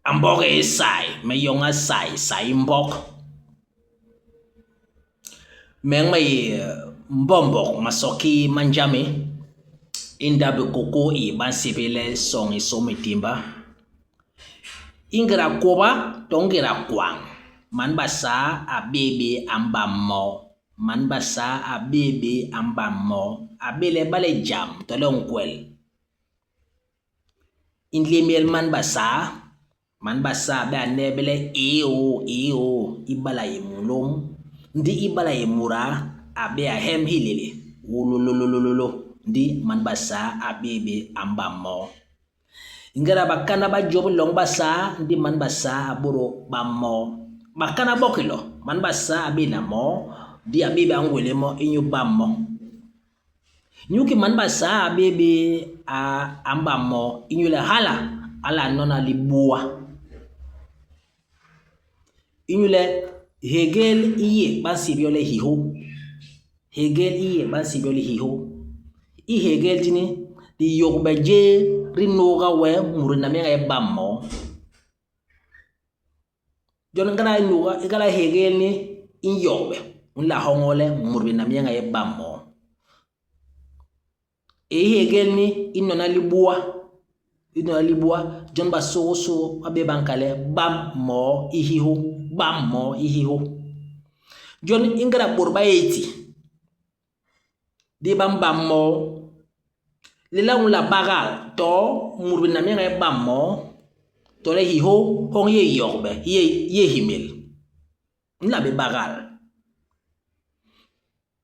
A mbok e sai, me yoña sai, sai mbok. Meñ me yé mbombok masoki ma njame i ndap kôkô i ba nsébél le soñ i sôm i timba. I ngéda kôba to ngéda kwañ, man Basaa a bé bé a mbam moo. Man Basaa a bé bé a mbam moo. A bé le ba le jam to le nkwel i nlémél man Basaa, Man Basaa a bé a neebe le eeoo eeoo ibale a yé munlôm, ndi ibale a yé muda a bé a hem hilélé wolololololo ndi man Basaa a bé bé a mbam moo. Ingéda bakana ba jôp i loñ Basaa ndi man Basaa a bôdôl bam moo. Bakana bok i lo, man Basaa a bééna moo ndi a bé bé a ngwélél mo inyu bam mo. Inyuki man Basaa a bé bé a, a mbam moo? Inyule hala a la nona libua. Inyule hégél i yé ba nsébél yo le hihô. Hégél i yé ba nsébél yo le hihô. I hégél dini, liyôgbe jé li nôôga we mut binam nyen a yé bam moo. Jon ngéda i nuga, ngéda hégél ni i nyôgbe, u nla hoñol le mut binam nyen a yé bam moo. I hégél ni i nona libua, i nona libua, jon basôgôsôgô ba bé ba nkal le bam moo i hihô, bam moo i hihô. Jon i ngéda bôt ba yé i ti, di ba mbam moo, lelaa u nla bagal to mut binam nyen a yé bam moo, tole hihô hoñ hi yé yogbe, hi yé himil? U nla bé bagal.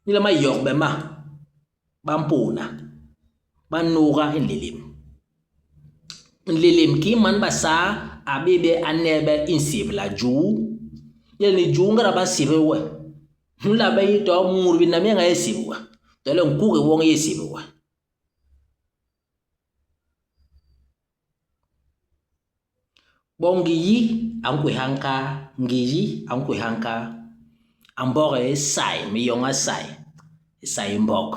Inyule mayogbe ma, ba mpôôna, ba nôôga i nlélém. Nlélém kii man Basaa a bé bé a neebe i nsébla juu. Inyule ni juu ngéda ba nsébél we, U nla bé yi to mut binam nyen a yé sib we, tole nkugi woñ yé sib we. Bo ngi-yi a nkwéha nkaa, ngi-yi a nkwéha nkaa. A mbok e sai, me yoña sai, sai i mbok.